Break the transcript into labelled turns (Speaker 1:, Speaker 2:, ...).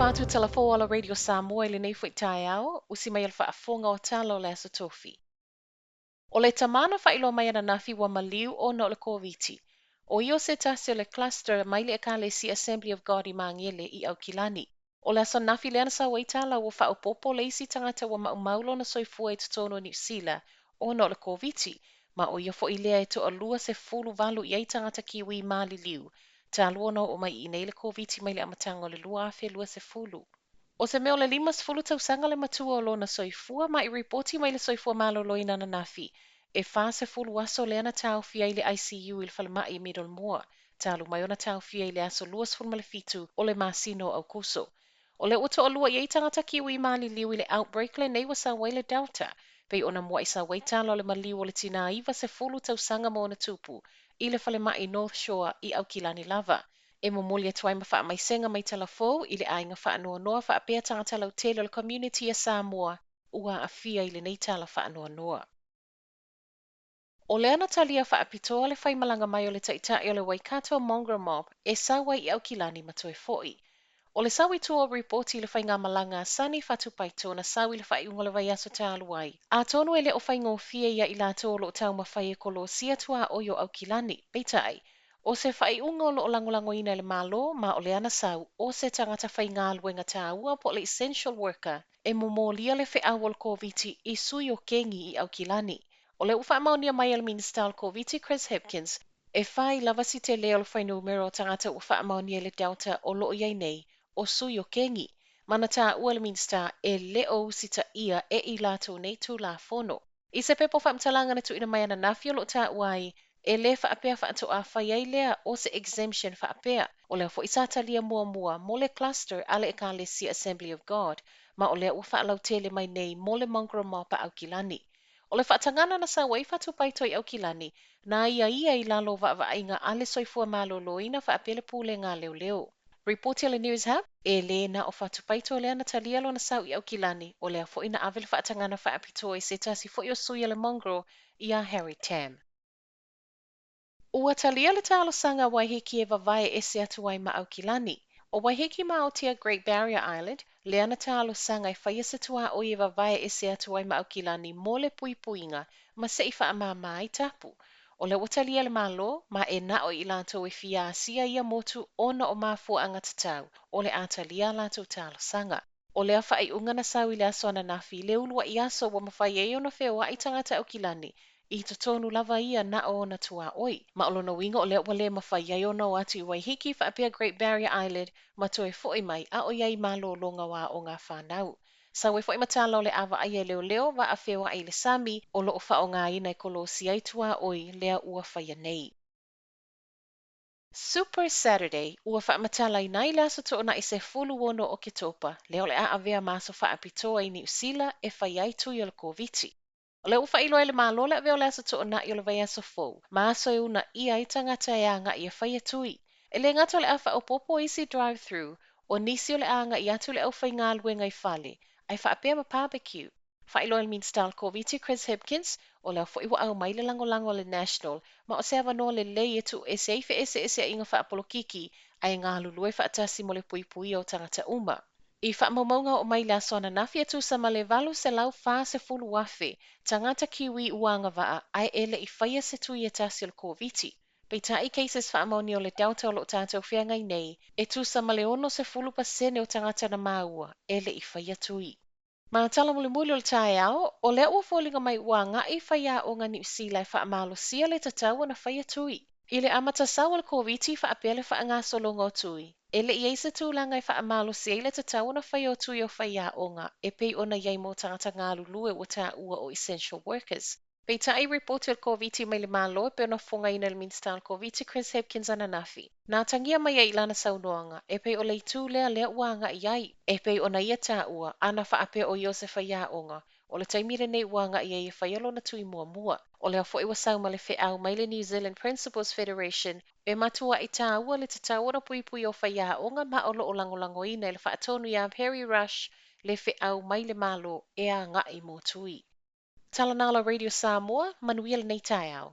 Speaker 1: atu tala fou a la Radio Samoa i lenei foi taeao, usi mai a le faafofoga o tala o le Aso Tofi. O le tama na faailoa mai ananafi ua maliu ona o le Koviti. O ia o se tasi o le cluster mai le Ekalesia Assembly of God i Magele i Aukilani. O le aso ananafi lea na sau ai tala ua faaopoopo le isi tagata ua maumau lona soifua i totonu o Niu Sila ona o le Koviti, ma ʻo ia foi lea e toalua 18 i ai tagata Kiwi maliliu talu ona oo mai i inei le Koviti mai le amataga o le 2020. ʻO se mea o le 50 tausaga le matua o lona soifua ma i ripoti mai le Soifua Maloloina ananafi, e 40 aso lea na taofia ai le ICU i le falemai i Middlemore, talu mai ona taofia i le aso 27 o le masina o Aokuso. O lea ua toalua i ai tagata Kiwi maliliu i le outbreak lenei ua sau ai le Delta, pei ona muaʻi sau ai tala o le maliu o le tinā 90 tausaga ma ona tupu i le falemai North Shore i Aukilani lava. E momoli atu ai ma faamaisega mai tala fou i le aiga faanoanoa faapea tagata lautele o le community a Samoa ua aafia i lenei tala faanoanoa. O lea na talia faapitoa le faimalaga mai o le taitai o le Waikato Mongrel Mob e sau ai i Aukilani ma toe fo'i. O le sau i tua o ripoti i le faigamalaga a Sonny Fatupaito na sau i le faaiuga o le vaiaso talu ai, atonu e le o faigofie ia i latou o lo o taumafai e kolosia tuaoi o Aukilani. Peitai, o se faaiuga o lo o lagolagoina e le Malo ma o lea na sau, o se tagata faigaluega taua po o le essential worker e momolia le feau o le Koviti i sui o kengi i Aukilani. O lea ua faamaonia mai e le Minisita o le Koviti Chris Hipkins, e fai lava si tele o le fuainumera o tagata ua faamaonia i le Delta o lo o i ai nei, o sui o kengi. Ma na taua e le Minisita e le o usitaia e i latou nei Tulafono. I se pepa o faamatalaga na tuuina mai ananafi o lo o taua ai, e le faapea faatoa fai ai lea o se exemption faapea. O lea foi sa talia muamua mo le cluster a le Ekalesia Assembly of God, ma o lea ua faalautele mai nei mo le Mongrel Mob a Aukilani. O le faatagaga na sau ai Fatupaito i Aukilani, na aiaia i lalo o vaavaaiga a le Soifua Maloloina faapea le Pulega a Leoleo. Ripoti a le Newshub, e le na o Fatupaito lea na talia lona sau i Aukilani, o lea foi na ave le faatagaga faapitoa i se tasi foi o sui a le Mongrel iā Harry Tam. Ua talia le talosaga a Waiheke e vavae ese atu ai ma Aukilani. ʻO Waiheke ma Aotea Great Barrier Island, lea na talosaga e faia se tuaoi e vavae ese atu ai ma Aukilani mo le puipuiga ma se i faamāmā ai tapu. O lea ua talia e le Malo, ma e na o i latou e fia asia ia motu ona o mafuaaga tatau, o le a talia a latou talosaga. O lea faaiuga na sau i le aso ananafi, le uluai aso ua mafai ai ona feoai tagata Aukilani i totonu lava ia na o ona tuaoi. Ma o lona uiga o lea ua le mafai ai ona o atu i Waiheke faapea Great Barrier Island ma toe fo'i mai a o i ai malologa o aoga a fanau. Sau ai foi ma tala o le a vaaia e leoleo vaa feoai i le sami o lo o faaaogaina e kolosi ai tuaoi lea ua faia nei. Super Saturday, ua faamatalaina ai le aso Toonai 16 o Oketopa, lea o le a avea ma aso faapitoa i Niu Sila e fai ai tui o le Koviti. O lea ua faailoa e le Malo le avea o le aso Toonai o le vaiaso fou, ma aso e uunaia ai tagata e agaʻi e faia tui. E le gata o le a faaopoopo isi drive-thru, o nisi o le a agaʻi atu le aufaigaluega i fale, ae faapea ma barbecue. Faailoa e le Minisita o le Koviti Chris Hipkins, o lea foi ua aumai le lagolago a le National, ma o se avanoa lelei e tuuese ai feeseeseaiga faapolokiki ae galulue faatasi mo le puipuia o tagata uma. I faamaumauga oo mai i le aso ananafi e tusa ma le 840,000 tagata Kiwi ua agavaa ae e le i faia se tui e tasi o le Koviti. Peitai, cases faamaonia o le Delta o lo o tatou feagai nei, e tusa ma le 60% o tagata na maua e le i faia tui. Ma tala mulimuli o le taeao, o lea ua foliga mai ua agaʻi faiaoga Niu Sila e faamalosia le tatau ona faia tui. I le amata sau o le Koviti faapea le faagasologa o tui, e le i i ai se tulaga e faamalosi ai le tatau ona faia o tui o faiaoga e pei ona i ai mo tagata galulue ua taua o essential workers. Peitai, ripoti o le Koviti mai le Malo e pei ona fofogaina e le Minisita o le Koviti Chris Hipkins ananafi. Na atagia mai ai i lana saunoaga, e pei o le itu lea lea ua agaʻi ai, e pei ona ia taua, ana faapea o ia o se faiaoga, o le taimi lenei ua agaʻi ai e faia lona tui muamua. O lea foi ua sau ma le feau mai le New Zealand Principals Federation e matuaʻi taua le tatau ona puipui o faiaoga ma o lo o lagolagoina e le faatonu iā Perry Rush le feau mai le Malo e agaʻi mo tui. Tala na la Radio Samoa, manuia lenei taeao.